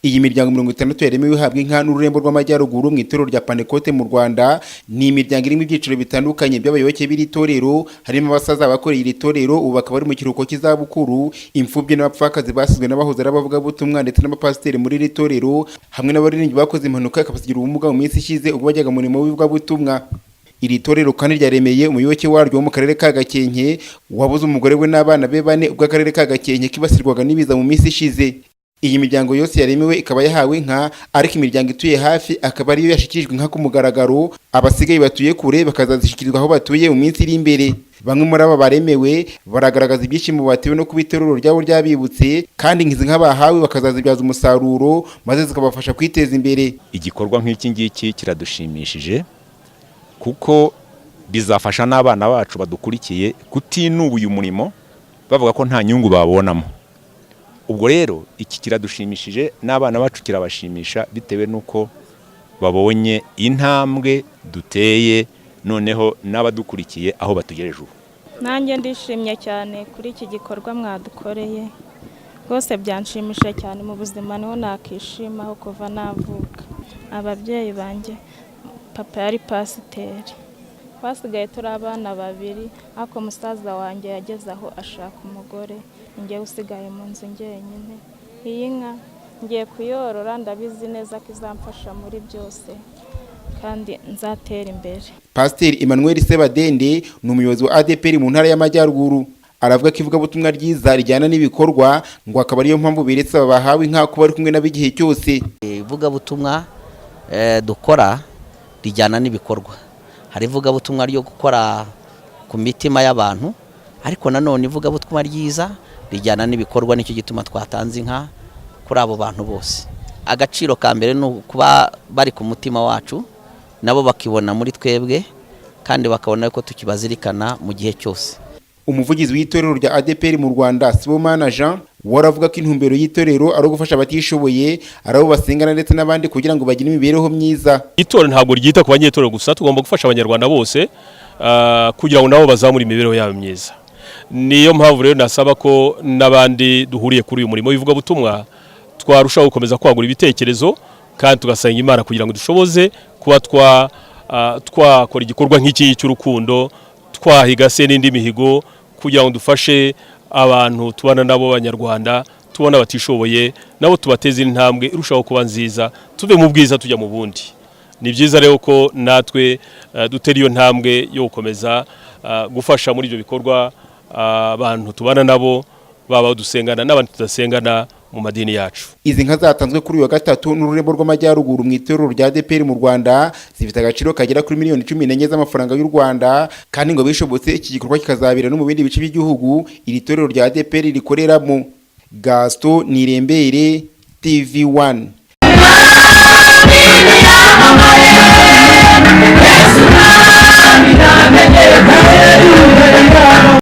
Iyi miryango 60 yaremewe ihabwa inka n'Ururembo rw'Amajyaruguru mu itorero rya Pantekote mu Rwanda, ni imiryango irimo ibyiciro bitandukanye by'abayoboke b'iri torero, harimo abasaza bakoreye iri torero ubu bakaba bari mu kiruhuko cy'izabukuru, imfubyi n'abapfakazi basizwe n'abahoze ari abavugabutumwa ndetse n'abapasiteri muri iri torero, hamwe n'abaririmbyi bakoze impanuka ikabasigira ubumuga mu minsi ishize ubwo bajyaga mu murimo w'ivugabutumwa. Iri torero kandi ryaremeye umuyoboke waryo wo mu karere ka Gakenke wabuze umugore we n'abana be bane ubwo akarere ka Gakenke kibasirwaga n'ibiza mu minsi ishize. Iyi miryango yose yaremewe ikaba yahawe inka, ariko imiryango ituye hafi akaba ariyo yashyikirijwe inka ku mugaragaro, abasigaye batuye kure bakazazishyikirizwa aho batuye mu minsi iri imbere. Bamwe muri aba baremewe baragaragaza ibyishimo batewe no kuba itorero ryabo ryabibutse, kandi izi nka bahawe bakazazibyaza umusaruro maze zikabafasha kwiteza imbere. Igikorwa nk'iki ngiki kiradushimishije kuko bizafasha n'abana bacu badukurikiye kutinuba uyu murimo bavuga ko nta nyungu babonamo. Ubwo rero iki kiradushimishije, n'abana bacu kirabashimisha, bitewe n'uko babonye intambwe duteye, noneho n'abadukurikiye aho batugejeje ubu. Nanjye ndishimye cyane kuri iki gikorwa mwadukoreye. Rwose byanshimishije cyane, mu buzima niho nakishimaho kuva navuka. Ababyeyi banjye, papa yari pasiteri, twasigaye turi abana babiri, ariko musaza wanjye yageze aho ashaka umugore, njyewe usigaye mu nzu njyenyine. Iyi nka ngiye kuyorora, ndabizi neza ko izamfasha muri byose kandi nzatera imbere. Pasiteri Emmanuel Sebadende ni umuyobozi wa ADEPR mu Ntara y'Amajyaruguru. Aravuga ko ivugabutumwa ryiza rijyana n'ibikorwa, ngo akaba ariyo mpamvu beretse aba bahawe inka ko bari kumwe nabo igihe cyose. Ivugabutumwa dukora rijyana n'ibikorwa. Hari ivugabutumwa ryo gukora ku mitima y'abantu, ariko nanone ivugabutumwa ryiza rijyana n'ibikorwa. Nicyo gituma twatanze inka kuri abo bantu bose. Agaciro ka mbere ni ukuba bari ku mutima wacu, nabo bakibona muri twebwe kandi bakabona ko tukibazirikana mu gihe cyose. Umuvugizi w'itorero rya ADEPR mu Rwanda, Sibomana Jean, we aravuga ko intumbero y'itorero ari ugufasha abatishoboye, ari abo basengana ndetse n'abandi, kugira ngo bagire imibereho myiza. Itorero ntabwo ryita ku banyetorero gusa, tugomba gufasha Abanyarwanda bose kugira ngo nabo bazamure imibereho yabo myiza. Niyo mpamvu rero nasaba ko n'abandi duhuriye kuri uyu murimo w'ivugabutumwa twarushaho gukomeza kwagura ibitekerezo kandi tugasenga Imana kugira ngo dushoboze kuba twakora igikorwa nk'iki cy'urukundo, twahiga se n'indi mihigo kugira ngo dufashe abantu tubana nabo, Abanyarwanda tubona batishoboye, nabo tubateze intambwe irushaho kuba nziza, tuve mu bwiza tujya mu bundi. Ni byiza rero ko natwe dutera iyo ntambwe yo gukomeza gufasha muri ibyo bikorwa abantu tubana nabo, baba dusengana n'abandi tudasengana mu madini yacu. Izi nka zatanzwe kuri uyu wa gatatu n'Ururembo rw'Amajyaruguru mu itorero rya ADEPR mu Rwanda zifite agaciro kagera kuri miliyoni 14 z'amafaranga y'u Rwanda, kandi ngo bishobotse iki gikorwa kikazabera no mu bindi bice by'igihugu iri torero rya ADEPR rikoreramo. Gaston Nirembere, TV1.